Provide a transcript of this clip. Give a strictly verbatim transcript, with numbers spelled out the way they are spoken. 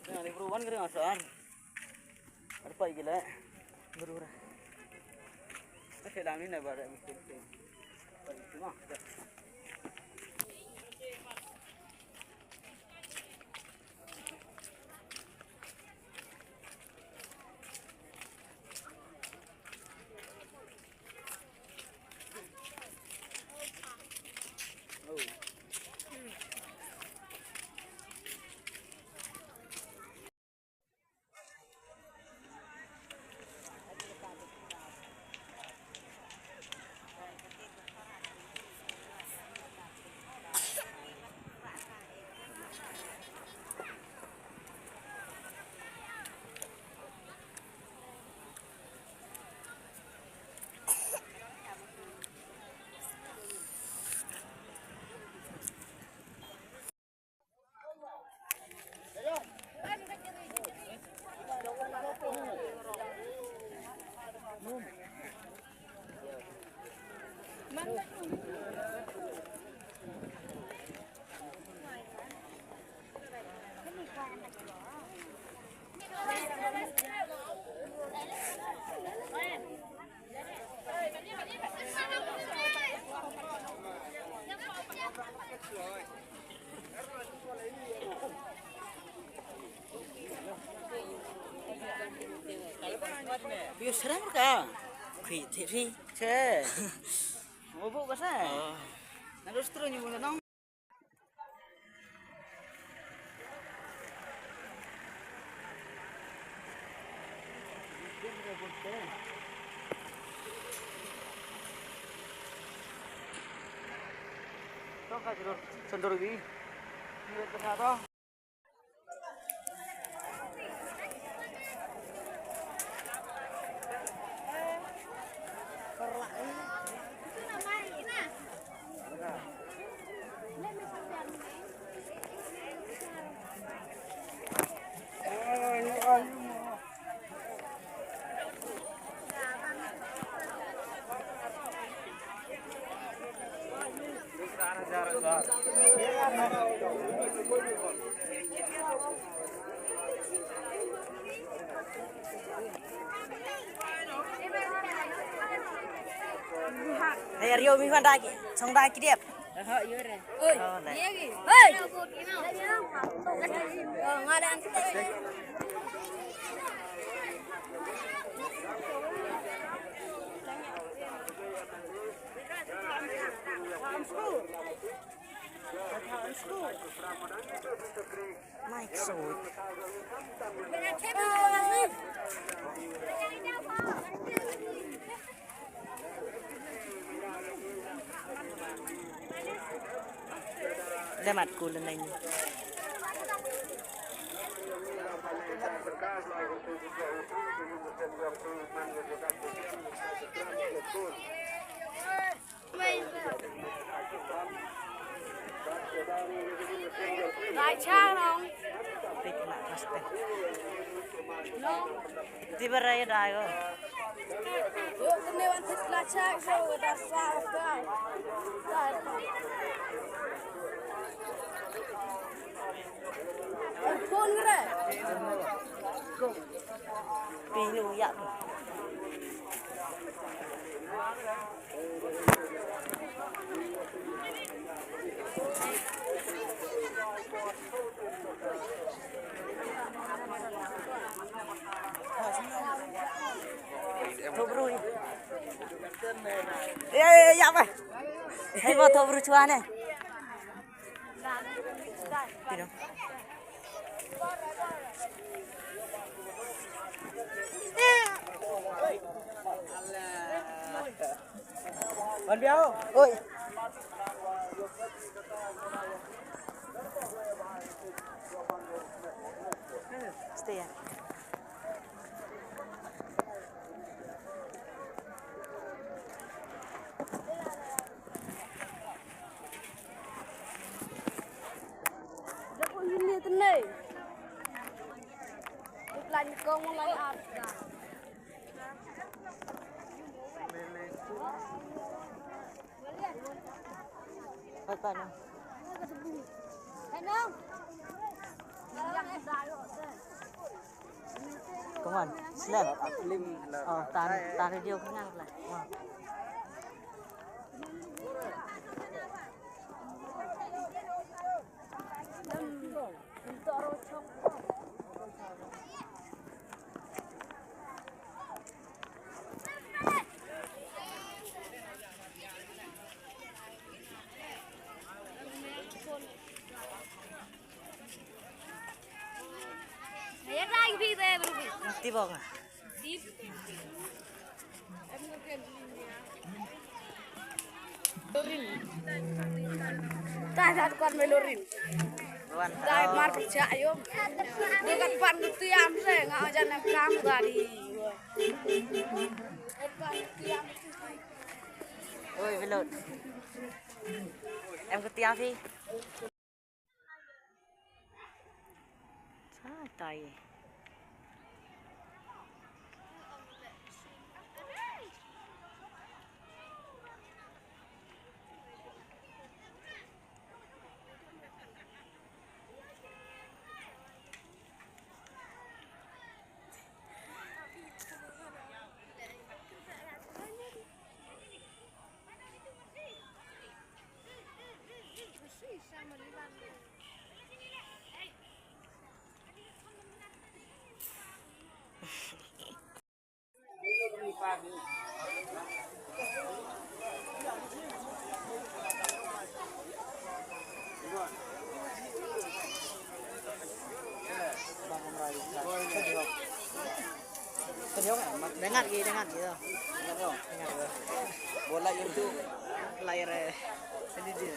Nga ni bru wan kering asar. Ada pai gila. Bru ra. Ka selam ni na ba da. Biyo serang ka. Khui tiri. Che. Mabuk ka sa. Na dos terus ni mula nong. Tong ka jero sendur wi. Ni ka sa to. Hey, Rio, mi fan da ki, song da ki diep. Oi, oh, nice. Ye ki. Hey. Oh, nga da an kita. Mike Sud. Damat ku lenai ni. Bai chang nong. Pik na paste. Nong. Di berai dai go. Yo, tene wan tis la chang so da sa ka. Phone kre. Pinu ya. Thobru. Ya, ya, ya, apa? Hai, mau thobru cuane. Wan biau. Oi. Stay ya. Bye bye. Come on, snap. Oh, tan, tan video ka ngan lah. Wah. Ti bong. Tai, tai, kon melorin. Wan. Tai mar pecah, ayo. Dia kat pan tu yang se, ngau jan em kam tadi. Oi, Belut. Em ketiak phi. Sa tai. Dengar ki, dengar ki. Dengar ki. Bola itu layar, eh, sendiri.